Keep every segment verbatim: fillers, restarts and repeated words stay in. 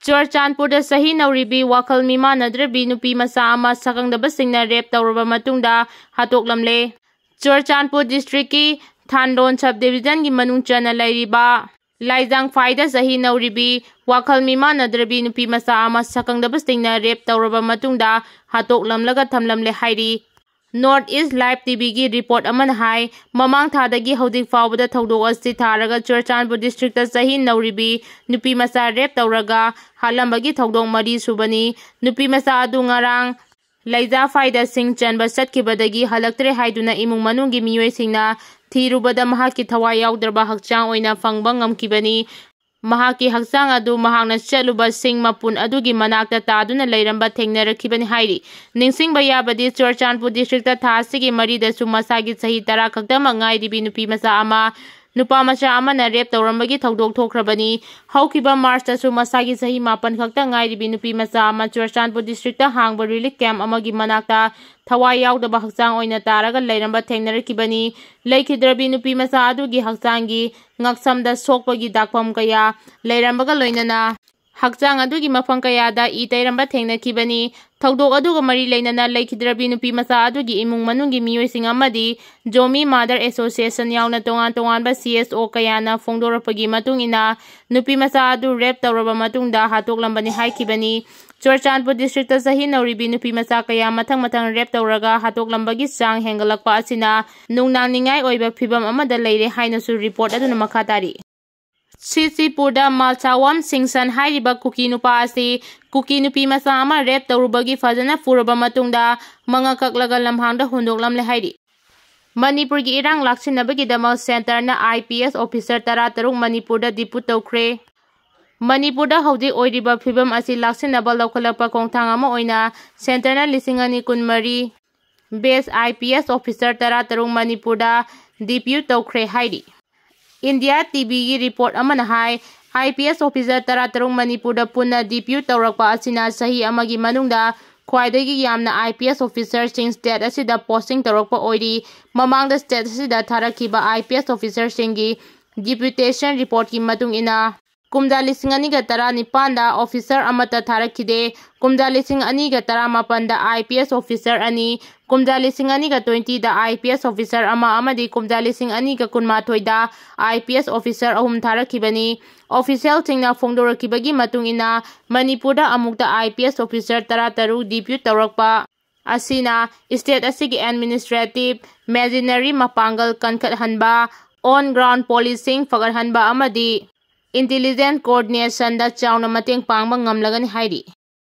ꯆꯨꯔꯆꯥꯟꯄꯨꯔꯗ ꯆꯍꯤ ꯅꯧꯔꯤꯕꯤ ꯋꯥꯈꯜ ꯃꯤꯃꯥꯟꯅꯗ꯭ꯔꯕꯤ ꯅꯨꯄꯤ ꯃꯆꯥ ꯑꯃ ꯁꯛꯈꯪꯗꯕꯁꯤꯡꯅ ꯔꯦꯞ ꯇꯧꯔꯕ ꯃꯇꯨꯡꯗ ꯍꯥꯠꯇꯣꯛꯂꯝꯂꯦ꯫ ꯆꯨꯔꯆꯥꯟꯄꯨꯔ ꯗꯤꯁꯇ꯭ꯔꯤꯛꯀꯤ ꯊꯥꯟꯗꯣꯟ ꯁꯕ ꯗꯤꯕꯤꯖꯟꯒꯤ ꯃꯅꯨꯡ ꯆꯟꯅ ꯂꯩꯔꯤꯕ ꯂꯥꯏꯖꯥꯡꯐꯥꯏꯗ ꯆꯍꯤ ꯅꯧꯔꯤꯕꯤ ꯋꯥꯈꯜ ꯃꯤꯃꯥꯟꯅꯗ꯭ꯔꯕꯤ ꯅꯨꯄꯤ ꯃꯆꯥ ꯑꯃ ꯁꯛꯈꯪꯗꯕꯁꯤꯡꯅ ꯔꯦꯞ ꯇꯧꯔꯕ ꯃꯇꯨꯡꯗ ꯍꯥꯠꯇꯣꯛꯂꯝꯂꯒ ꯊꯝꯂꯝꯂꯦ ꯍꯥꯏꯔꯤ꯫ ꯅꯣꯔꯠ ꯏꯁ ꯂꯥꯏꯚ ꯇꯤꯚꯤꯒꯤ ꯔꯤꯄꯣꯔꯠ ꯑꯃꯅ ꯍꯥꯏ, ꯃꯃꯥꯡ ꯊꯥꯗꯒꯤ ꯍꯧꯖꯤꯛ ꯐꯥꯎꯕꯗ ꯊꯧꯗꯣꯛ ꯑꯁꯤ ꯊꯥꯔꯒ ꯆꯨꯔꯆꯥꯟꯄꯨꯔ ꯗꯤꯁꯇ꯭ꯔꯤꯛꯇ ꯆꯍꯤ ꯅꯧꯔꯤꯕꯤ ꯅꯨꯄꯤ ꯃꯆꯥ ꯔꯦꯞ ꯇꯧꯔꯒ ꯍꯥꯠꯂꯝꯕꯒꯤ ꯊꯧꯗꯣꯛ ꯃꯔꯤ ꯁꯨꯕꯅꯤ꯫ ꯅꯨꯄꯤ ꯃꯆꯥ ꯑꯗꯨ ꯉꯔꯥꯡ ꯂꯩꯖꯥꯐꯥꯏꯗ ꯁꯤꯡ ꯆꯟꯕ ꯆꯠꯈꯤꯕꯗꯒꯤ ꯍꯜꯂꯛꯇ꯭ꯔꯦ ꯍꯥꯏꯗꯨꯅ ꯏꯃꯨꯡ ꯃꯅꯨꯡꯒꯤ ꯃꯤꯑꯣꯏꯁꯤꯡꯅ ꯊꯤꯔꯨꯕꯗ ꯃꯍꯥꯛꯀꯤ ꯊꯋꯥꯏ ꯌꯥꯎꯗ꯭ꯔꯕ ꯍꯛꯆꯥꯡ ꯑꯣꯏꯅ ꯐꯪꯕ ꯉꯝꯈꯤꯕꯅꯤ꯫ ꯃꯍꯥꯛꯀꯤ ꯍꯛꯆꯥꯡ ꯑꯗꯨ ꯃꯍꯥꯛꯅ ꯆꯠꯂꯨꯕ ꯁꯤꯡ ꯃꯄꯨꯟ ꯑꯗꯨꯒꯤ ꯃꯅꯥꯛꯇ ꯇꯥꯗꯨꯅ ꯂꯩꯔꯝꯕ ꯊꯦꯡꯅꯔꯛꯈꯤꯕꯅꯤ ꯍꯥꯏꯔꯤ꯫ ꯅꯤꯡꯁꯤꯡꯕ ꯌꯥꯕꯗꯤ, ꯆꯨꯔꯆꯥꯟꯄꯨꯔ ꯗꯤꯁꯇ꯭ꯔꯤꯛꯇ ꯊꯥ ꯑꯁꯤꯒꯤ ꯃꯔꯤꯗꯁꯨ ꯃꯁꯥꯒꯤ ꯆꯍꯤ ꯇꯔꯥ ꯈꯛꯇꯃꯛ ꯉꯥꯏꯔꯤꯕꯤ ꯅꯨꯄꯤ ꯃꯆꯥ ꯑꯃ ꯅꯨꯄꯥ ꯃꯆꯥ ꯑꯃꯅ ꯔꯦꯞ ꯇꯧꯔꯝꯕꯒꯤ ꯊꯧꯗꯣꯛ ꯊꯣꯛꯈ꯭ꯔꯕꯅꯤ꯫ ꯍꯧꯈꯤꯕ ꯃꯥꯔꯆꯇꯁꯨ ꯃꯁꯥꯒꯤ ꯆꯍꯤ ꯃꯥꯄꯟ ꯈꯛꯇ ꯉꯥꯏꯔꯤꯕꯤ ꯅꯨꯄꯤ ꯃꯆꯥ ꯑꯃ ꯆꯨꯔꯆꯥꯟꯄꯨꯔ ꯗꯤꯁꯇ꯭ꯔꯤꯛꯇ ꯍꯥꯡꯕ ꯔꯤꯂꯤꯐ ꯀꯦꯝꯞ ꯑꯃꯒꯤ ꯃꯅꯥꯛꯇ ꯊꯋꯥꯏ ꯌꯥꯎꯗꯕ ꯍꯛꯆꯥꯡ ꯑꯣꯏꯅ ꯇꯥꯔꯒ ꯂꯩꯔꯝꯕ ꯊꯦꯡꯅꯔꯛꯈꯤꯕꯅꯤ꯫ ꯂꯩꯈꯤꯗ꯭ꯔꯕꯤ ꯅꯨꯄꯤ ꯃꯆꯥ ꯑꯗꯨꯒꯤ ꯍꯛꯆꯥꯡꯒꯤ ꯉꯛꯁꯝꯗ ꯁꯣꯛꯄꯒꯤ ꯗꯥꯛꯐꯝ ꯀꯌꯥ ꯂꯩꯔꯝꯕꯒ ꯂꯣꯏꯅꯅ ꯍꯛꯆꯥꯡ ꯑꯗꯨꯒꯤ ꯃꯐꯝ ꯀꯌꯥꯗ ꯏ ꯇꯩꯔꯝꯕ ꯊꯦꯡꯅꯈꯤꯕꯅꯤ꯫ ꯊꯧꯗꯣꯛ ꯑꯗꯨꯒ ꯃꯔꯤ ꯂꯩꯅꯅ ꯂꯩꯈꯤꯗ꯭ꯔꯕꯤ ꯅꯨꯄꯤ ꯃꯆꯥ ꯑꯗꯨꯒꯤ ꯏꯃꯨꯡ ꯃꯅꯨꯡꯒꯤ ꯃꯤꯑꯣꯏꯁꯤꯡ ꯑꯃꯗꯤ ꯖꯣꯃꯤ ꯃꯥꯗꯔ ꯑꯦꯁꯣꯁꯤꯌꯦꯁꯟ ꯌꯥꯎꯅ ꯇꯣꯉꯥꯟ ꯇꯣꯉꯥꯟꯕ ꯁꯤ ꯑꯦꯁ ꯑꯣ ꯀꯌꯥꯅ ꯐꯣꯡꯗꯣꯔꯛꯄꯒꯤ ꯃꯇꯨꯡ ꯏꯟꯅ, ꯅꯨꯄꯤ ꯃꯆꯥ ꯑꯗꯨ ꯔꯦꯞ ꯇꯧꯔꯕ ꯃꯇꯨꯡꯗ ꯍꯥꯠꯇꯣꯛꯂꯝꯕꯅꯤ ꯍꯥꯏꯈꯤꯕꯅꯤ꯫ ꯆꯨꯔꯆꯥꯟꯄꯨꯔ ꯗꯤꯁꯇ꯭ꯔꯤꯛꯇ ꯆꯍꯤ ꯅꯧꯔꯤꯕꯤ ꯅꯨꯄꯤ ꯃꯆꯥ ꯀꯌꯥ ꯃꯊꯪ ꯃꯊꯪ ꯔꯦꯞ ꯇꯧꯔꯒ ꯍꯥꯠꯇꯣꯛꯂꯝꯕꯒꯤ ꯆꯥꯡ ꯍꯦꯟꯒꯠꯂꯛꯄ ꯑꯁꯤꯅ ꯅꯨꯡꯅꯥꯡꯅꯤꯡꯉꯥꯏ ꯑꯣꯏꯕ ꯐꯤꯕꯝ ꯑꯃꯗ ꯂꯩꯔꯦ ꯍꯥꯏꯅꯁꯨ ꯔꯤꯄꯣꯔꯠ ꯑꯗꯨꯅ ꯃꯈꯥ ꯇꯥꯔꯤ꯫ ꯁꯤꯆꯤꯄꯨꯔꯗ ꯃꯥꯜꯆꯥꯋꯥꯝ ꯁꯤꯡꯁꯟ ꯍꯥꯏꯔꯤꯕ ꯀꯨꯀꯤ ꯅꯨꯄꯥ ꯑꯁꯤ ꯀꯨꯀꯤ ꯅꯨꯄꯤ ꯃꯆꯥ ꯑꯃ ꯔꯦꯞ ꯇꯧꯔꯨꯕꯒꯤ ꯐꯖꯅ ꯐꯨꯔꯕ ꯃꯇꯨꯡꯗ ꯃꯉꯛ ꯀꯛꯂꯒ ꯂꯝꯍꯥꯡꯗ ꯍꯨꯟꯗꯣꯛꯂꯝꯂꯦ ꯍꯥꯏꯔꯤ꯫ ꯃꯅꯤꯄꯨꯔꯒꯤ ꯏꯔꯥꯡ ꯂꯥꯛꯁꯤꯟꯅꯕꯒꯤꯗꯃꯛ ꯁꯦꯟꯇꯔꯅ ꯑꯥꯏ ꯄꯤ ꯑꯦꯁ ꯑꯣꯐꯤꯁꯔ ꯇꯔꯥ ꯇꯔꯨꯛ ꯃꯅꯤꯄꯨꯔꯗ ꯗꯤꯄꯨꯠ ꯇꯧꯈ꯭ꯔꯦ꯫ ꯃꯅꯤꯄꯨꯔꯗ ꯍꯧꯖꯤꯛ ꯑꯣꯏꯔꯤꯕ ꯐꯤꯕꯝ ꯑꯁꯤ ꯂꯥꯛꯁꯤꯟꯅꯕ ꯂꯧꯈꯠꯂꯛꯄ ꯈꯣꯡꯊꯥꯡ ꯑꯃ ꯑꯣꯏꯅ ꯁꯦꯟꯇꯔꯅ ꯂꯤꯁꯤꯡ ꯑꯅꯤ ꯀꯨꯟꯃꯔꯤ ꯕꯦꯁ ꯑꯥꯏ ꯄꯤ ꯑꯦꯁ ꯑꯣꯐꯤꯁꯔ ꯇꯔꯥ ꯇꯔꯨꯛ ꯃꯅꯤꯄꯨꯔꯗ ꯗꯤꯄ꯭ꯌꯨꯠ ꯇꯧꯈ꯭ꯔꯦ ꯍꯥꯏꯔꯤ꯫ ꯏꯟꯗꯤꯌꯥ ꯇꯤꯚꯤꯒꯤ ꯔꯤꯄꯣꯔꯠ ꯑꯃꯅ ꯍꯥꯏ, ꯑꯥꯏ ꯄꯤ ꯑꯦꯁ ꯑꯣꯐꯤꯁꯔ ꯇꯔꯥ ꯇꯔꯨꯛ ꯃꯅꯤꯄꯨꯔꯗ ꯄꯨꯟꯅ ꯗꯤꯄ꯭ꯌꯨꯠ ꯇꯧꯔꯛꯄ ꯑꯁꯤꯅ ꯆꯍꯤ ꯑꯃꯒꯤ ꯃꯅꯨꯡꯗ ꯈ꯭ꯋꯥꯏꯗꯒꯤ ꯌꯥꯝꯅ ꯑꯥꯏ ꯄꯤ ꯑꯦꯁ ꯑꯣꯐꯤꯁꯔꯁꯤꯡ ꯁ꯭ꯇꯦꯠ ꯑꯁꯤꯗ ꯄꯣꯁꯇꯤꯡ ꯇꯧꯔꯛꯄ ꯑꯣꯏꯔꯤ꯫ ꯃꯃꯥꯡꯗ ꯁ꯭ꯇꯦꯠ ꯑꯁꯤꯗ ꯊꯥꯔꯛꯈꯤꯕ ꯑꯥꯏ ꯄꯤ ꯑꯦꯁ ꯑꯣꯐꯤꯁꯔꯁꯤꯡꯒꯤ ꯗꯤꯄ꯭ꯌꯨꯇꯦꯁꯟ ꯔꯤꯄꯣꯔꯠꯀꯤ ꯃꯇꯨꯡ ꯏꯟꯅ, ꯀꯨꯝꯖꯥ ꯂꯤꯁꯤꯡ ꯑꯅꯤꯒ ꯇꯔꯥꯅꯤꯄꯥꯟꯗ officer ꯑꯃꯠꯇ ꯊꯥꯔꯛꯈꯤꯗꯦ꯫ ꯀꯨꯝꯖꯥ ꯂꯤꯁꯤꯡ ꯑꯅꯤꯒ ꯇꯔꯥꯃꯥꯄꯟꯗ IPS officer ꯑꯅꯤ, ꯀꯨꯝꯖꯥ ꯂꯤꯁꯤꯡ ꯑꯅꯤꯒ twentyꯗ IPS officer ꯑꯃ ꯑꯃꯗꯤ ꯀꯨꯝꯖꯥ ꯂꯤꯁꯤꯡ ꯑꯅꯤꯒ ꯀꯨꯟꯃꯥꯊꯣꯏꯗ IPS officer ꯑꯍꯨꯝ ꯊꯥꯔꯛꯈꯤꯕꯅꯤ꯫ Officialꯁꯤꯡꯅ ꯐꯣꯡꯗꯣꯔꯛꯈꯤꯕꯒꯤ ꯃꯇꯨꯡ ꯏꯟꯅ, ꯃꯅꯤꯄꯨꯔꯗ ꯑꯃꯨꯛꯇ IPS officer ꯇꯔꯥꯇꯔꯨꯛ depute ꯇꯧꯔꯛꯄ ꯑꯁꯤꯅ state ꯑꯁꯤꯒꯤ administrative machinery ꯃꯄꯥꯡꯒꯜ ꯀꯟꯈꯠꯍꯟꯕ, on ground policing ꯐꯒꯠꯍꯟꯕ ꯑꯃꯗꯤ intelligence coordinationꯗ ꯆꯥꯎꯅ ꯃꯇꯦꯡ ꯄꯥꯡꯕ ꯉꯝꯂꯒꯅꯤ ꯍꯥꯏꯔꯤ꯫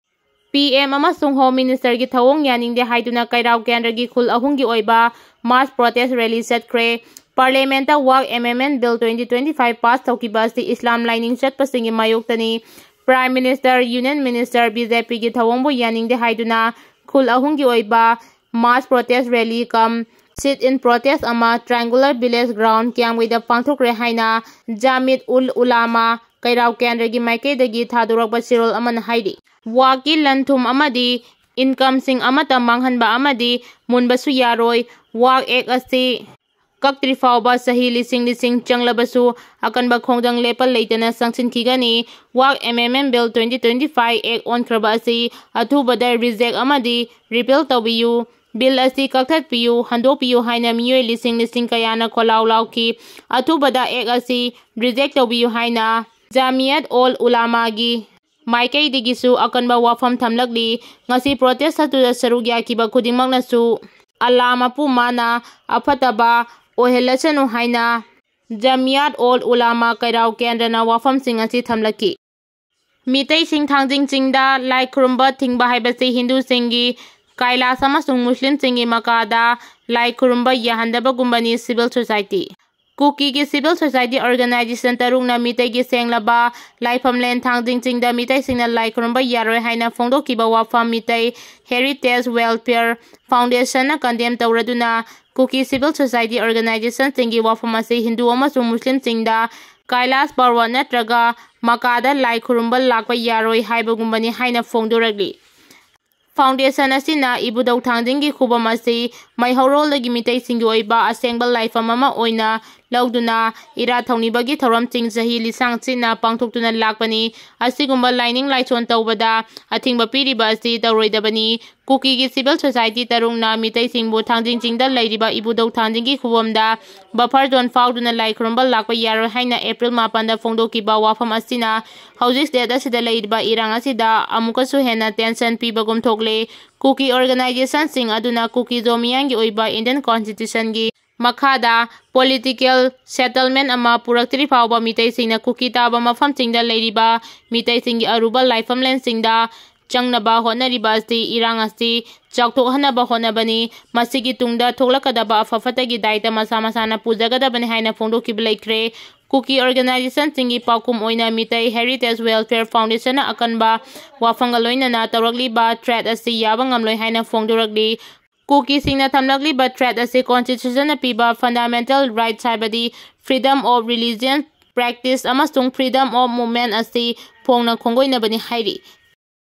PM ꯑꯃꯁꯨꯡ Home Ministerꯒꯤ ꯊꯧꯑꯣꯡ ꯌꯥꯅꯤꯡꯗꯦ ꯍꯥꯏꯗꯨꯅ ꯀꯩꯔꯥꯎ ꯀꯦꯟꯗ꯭ꯔꯒꯤ ꯈꯨꯜ ꯑꯍꯨꯝꯒꯤ ꯑꯣꯏꯕ mass protest rally ꯆꯠꯈ꯭ꯔꯦ꯫ Parliamentꯇ Waqf Amendment Bill twenty twenty-five pass ꯇꯧꯈꯤꯕ ꯑꯁꯤ ꯏꯁꯂꯥꯝ ꯂꯥꯏꯅꯤꯡ ꯆꯠꯄꯁꯤꯡꯒꯤ ꯃꯥꯌꯣꯛꯇꯅꯤ꯫ Prime Minister, Union Minister, BJPꯒꯤ ꯊꯧꯑꯣꯡꯕꯨ ꯌꯥꯅꯤꯡꯗꯦ ꯍꯥꯏꯗꯨꯅ ꯈꯨꯜ ꯑꯍꯨꯝꯒꯤ ꯑꯣꯏꯕ mass protest rally cum sit in protest ꯑꯃ Triangular Village Ground ꯀ꯭ꯌꯥꯝꯒꯩꯗ ꯄꯥꯡꯊꯣꯛꯈ꯭ꯔꯦ ꯍꯥꯏꯅ Jamiyat ul Ulama ꯀꯩꯔꯥꯎ ꯀꯦꯟꯗ꯭ꯔꯒꯤ ꯃꯥꯏꯀꯩꯗꯒꯤ ꯊꯥꯗꯣꯔꯛꯄ ꯆꯦꯔꯣꯜ ꯑꯃꯅ ꯍꯥꯏꯔꯤ꯫ Waqfꯀꯤ ꯂꯟ-ꯊꯨꯝ ꯑꯃꯗꯤ incomeꯁꯤꯡ ꯑꯃꯠꯇ ꯃꯥꯡꯍꯟꯕ ꯑꯃꯗꯤ ꯃꯨꯟꯕꯁꯨ ꯌꯥꯔꯣꯏ꯫ Waqf Act ꯑꯁꯤ ꯀꯛꯇ꯭ꯔꯤ ꯐꯥꯎꯕ ꯆꯍꯤ ꯂꯤꯁꯤꯡ ꯂꯤꯁꯤꯡ ꯆꯪꯂꯕꯁꯨ ꯑꯀꯟꯕ ꯈꯣꯡꯖꯪ ꯂꯦꯞꯄ ꯂꯩꯇꯅ ꯆꯪꯁꯤꯟꯈꯤꯒꯅꯤ꯫ Waqf Amendment Bill twenty twenty-five Act ꯑꯣꯟꯈ꯭ꯔꯕ ꯑꯁꯤ ꯑꯊꯨꯕꯗ reject ꯑꯃꯗꯤ repeal ꯇꯧꯕꯤꯌꯨ꯫ Bill ꯑꯁꯤ ꯀꯛꯊꯠꯄꯤꯌꯨ, ꯍꯟꯗꯣꯛꯄꯤꯌꯨ ꯍꯥꯏꯅ ꯃꯤꯑꯣꯏ ꯂꯤꯁꯤꯡ ꯂꯤꯁꯤꯡ ꯀꯌꯥꯅ ꯈꯣꯜꯂꯥꯎ ꯂꯥꯎꯈꯤ꯫ ꯑꯊꯨꯕꯗ Act ꯑꯁꯤ reject ꯇꯧꯕꯤꯌꯨ ꯍꯥꯏꯅ Jamiyat ul Ulamaꯒꯤ ꯃꯥꯏꯀꯩꯗꯒꯤꯁꯨ ꯑꯀꯟꯕ ꯋꯥꯐꯝ ꯊꯝꯂꯛꯂꯤ꯫ ꯉꯁꯤ protest ꯑꯗꯨꯗ ꯁꯔꯨꯛ ꯌꯥꯈꯤꯕ ꯈꯨꯗꯤꯡꯃꯛꯅꯁꯨ ꯑꯜꯂꯥ ꯃꯄꯨ ꯃꯥꯅ ꯑꯐꯠꯇꯕ ꯑꯣꯏꯍꯜꯂꯁꯅꯨ ꯍꯥꯏꯅ Jamiyat ul Ulama ꯀꯩꯔꯥꯎ ꯀꯦꯟꯗ꯭ꯔꯅ ꯋꯥꯐꯝꯁꯤꯡ ꯑꯁꯤ ꯊꯝꯂꯛꯈꯤ꯫ ꯃꯤꯇꯩꯁꯤꯡ ꯊꯥꯡꯖꯤꯡ ꯆꯤꯡꯗ ꯂꯥꯏ ꯈꯨꯔꯨꯝꯕ ꯊꯤꯡꯕ ꯍꯥꯏꯕꯁꯤ ꯍꯤꯟꯗꯨꯁꯤꯡꯒꯤ ꯀꯥꯏꯂꯥꯁ ꯑꯃꯁꯨꯡ ꯃꯨꯁꯂꯤꯝꯁꯤꯡꯒꯤ ꯃꯀꯥꯗ ꯂꯥꯏ ꯈꯨꯔꯨꯝꯕ ꯌꯥꯍꯟꯗꯕꯒꯨꯝꯕꯅꯤ꯫ Civil society, ꯀꯨꯀꯤꯒꯤ civil society organization ꯇꯔꯨꯛꯅ ꯃꯤꯇꯩꯒꯤ ꯁꯦꯡꯂꯕ ꯂꯥꯏꯐꯝꯂꯦꯟ ꯊꯥꯡꯖꯤꯡ ꯆꯤꯡꯗ ꯃꯤꯇꯩꯁꯤꯡꯅ ꯂꯥꯏ ꯈꯨꯔꯨꯝꯕ ꯌꯥꯔꯣꯏ ꯍꯥꯏꯅ ꯐꯣꯡꯗꯣꯛꯈꯤꯕ ꯋꯥꯐꯝ ꯃꯤꯇꯩ Heritage Welfare Foundationꯅ condemn ꯇꯧꯔꯗꯨꯅ ꯀꯨꯀꯤ civil society organizationꯁꯤꯡꯒꯤ ꯋꯥꯐꯝ ꯑꯁꯤ ꯍꯤꯟꯗꯨ ꯑꯃꯁꯨꯡ ꯃꯨꯁꯂꯤꯝꯁꯤꯡꯗ ꯀꯥꯏꯂꯥꯁ ꯄꯔꯕꯠ ꯅꯠꯇ꯭ꯔꯒ ꯃꯀꯥꯗ ꯂꯥꯏ ꯈꯨꯔꯨꯝꯕ ꯂꯥꯛꯄ ꯌꯥꯔꯣꯏ ꯍꯥꯏꯕꯒꯨꯝꯕꯅꯤ ꯍꯥꯏꯅ ꯐꯣꯡꯗꯣꯔꯛꯂꯤ꯫ Foundation ꯑꯁꯤꯅ ꯏꯕꯨꯙꯧ ꯊꯥꯡꯖꯤꯡꯒꯤ ꯈꯨꯕꯝ ꯑꯁꯤ ꯃꯩꯍꯧꯔꯣꯜꯗꯒꯤ ꯃꯤꯇꯩꯁꯤꯡꯒꯤ ꯑꯣꯏꯕ ꯑꯁꯦꯡꯕ ꯂꯥꯏꯐꯝ ꯑꯃ ꯑꯣꯏꯅ ꯂꯧꯗꯨꯅ ꯏꯔꯥꯠ ꯊꯧꯅꯤꯕꯒꯤ ꯊꯧꯔꯝꯁꯤꯡ ꯆꯍꯤ ꯂꯤꯁꯥꯡ ꯁꯤꯠꯅ ꯄꯥꯡꯊꯣꯛꯇꯨꯅ ꯂꯥꯛꯄꯅꯤ꯫ ꯑꯁꯤꯒꯨꯝꯕ ꯂꯥꯏꯅꯤꯡ ꯂꯥꯏꯁꯣꯟ ꯇꯧꯕꯗ ꯑꯊꯤꯡꯕ ꯄꯤꯔꯤꯕ ꯑꯁꯤ ꯇꯧꯔꯣꯏꯗꯕꯅꯤ꯫ ꯀꯨꯀꯤꯒꯤ civil society ꯇꯔꯨꯛꯅ ꯃꯤꯇꯩꯁꯤꯡꯕꯨ ꯊꯥꯡꯖꯤꯡ ꯆꯤꯡꯗ ꯂꯩꯔꯤꯕ ꯏꯕꯨꯙꯧ ꯊꯥꯡꯖꯤꯡꯒꯤ ꯈꯨꯕꯝꯗ buffer zone ꯐꯥꯎꯗꯨꯅ ꯂꯥꯏ ꯈꯨꯔꯨꯝꯕ ꯂꯥꯛꯄ ꯌꯥꯔꯣꯏ ꯍꯥꯏꯅ ꯑꯦꯄ꯭ꯔꯤꯜ ꯃꯥꯄꯟꯗ ꯐꯣꯡꯗꯣꯛꯈꯤꯕ ꯋꯥꯐꯝ ꯑꯁꯤꯅ ꯍꯧꯖꯤꯛ state ꯑꯁꯤꯗ ꯂꯩꯔꯤꯕ ꯏꯔꯥꯡ ꯑꯁꯤꯗ ꯑꯃꯨꯛꯀꯁꯨ ꯍꯦꯟꯅ tension ꯄꯤꯕꯒꯨꯝ ꯊꯣꯛꯂꯦ꯫ ꯀꯨꯀꯤ organizationꯁꯤꯡ ꯑꯗꯨꯅ ꯀꯨꯀꯤꯖꯣ ꯃꯤꯌꯥꯝꯒꯤ ꯑꯣꯏꯕ Indian Constitutionꯒꯤ ꯃꯈꯥꯗ political settlement ꯑꯃ ꯄꯨꯔꯛꯇ꯭ꯔꯤ ꯐꯥꯎꯕ ꯃꯤꯇꯩꯁꯤꯡꯅ ꯀꯨꯀꯤ ꯇꯥꯕ ꯃꯐꯝꯁꯤꯡꯗ ꯂꯩꯔꯤꯕ ꯃꯤꯇꯩꯁꯤꯡꯒꯤ ꯑꯔꯨꯕ ꯂꯥꯏꯐꯝꯂꯦꯟꯁꯤꯡꯗ ꯆꯪꯅꯕ ꯍꯣꯠꯅꯔꯤꯕ ꯑꯁꯤ ꯏꯔꯥꯡ ꯑꯁꯤ ꯆꯥꯎꯊꯣꯛꯍꯟꯅꯕ ꯍꯣꯠꯅꯕꯅꯤ꯫ ꯃꯁꯤꯒꯤ ꯇꯨꯡꯗ ꯊꯣꯛꯂꯛꯀꯗꯕ ꯑꯐ ꯐꯠꯇꯒꯤ ꯗꯥꯏꯇ ꯃꯁꯥ ꯃꯁꯥꯅ ꯄꯨꯖꯒꯗꯕꯅꯤ ꯍꯥꯏꯅ ꯐꯣꯡꯗꯣꯛꯈꯤꯕ ꯂꯩꯈ꯭ꯔꯦ꯫ ꯀꯨꯀꯤ organizationꯁꯤꯡꯒꯤ ꯄꯥꯎꯈꯨꯝ ꯑꯣꯏꯅ ꯃꯤꯇꯩ Heritage Welfare Foundationꯅ ꯑꯀꯟꯕ ꯋꯥꯐꯝꯒ ꯂꯣꯏꯅꯅ ꯇꯧꯔꯛꯂꯤꯕ threat ꯑꯁꯤ ꯌꯥꯕ ꯉꯝꯂꯣꯏ ꯍꯥꯏꯅ ꯐꯣꯡꯗꯣꯔꯛꯂꯤ꯫ ꯀꯨꯀꯤꯁꯤꯡꯅ ꯊꯝꯂꯛꯂꯤꯕ threat ꯑꯁꯤ Constitutionꯅ ꯄꯤꯕ fundamental rights ꯍꯥꯏꯕꯗꯤ freedom of religion practice ꯑꯃꯁꯨꯡ freedom of movement ꯑꯁꯤ ꯐꯣꯡꯅ ꯈꯣꯡꯒꯣꯏꯅꯕꯅꯤ ꯍꯥꯏꯔꯤ꯫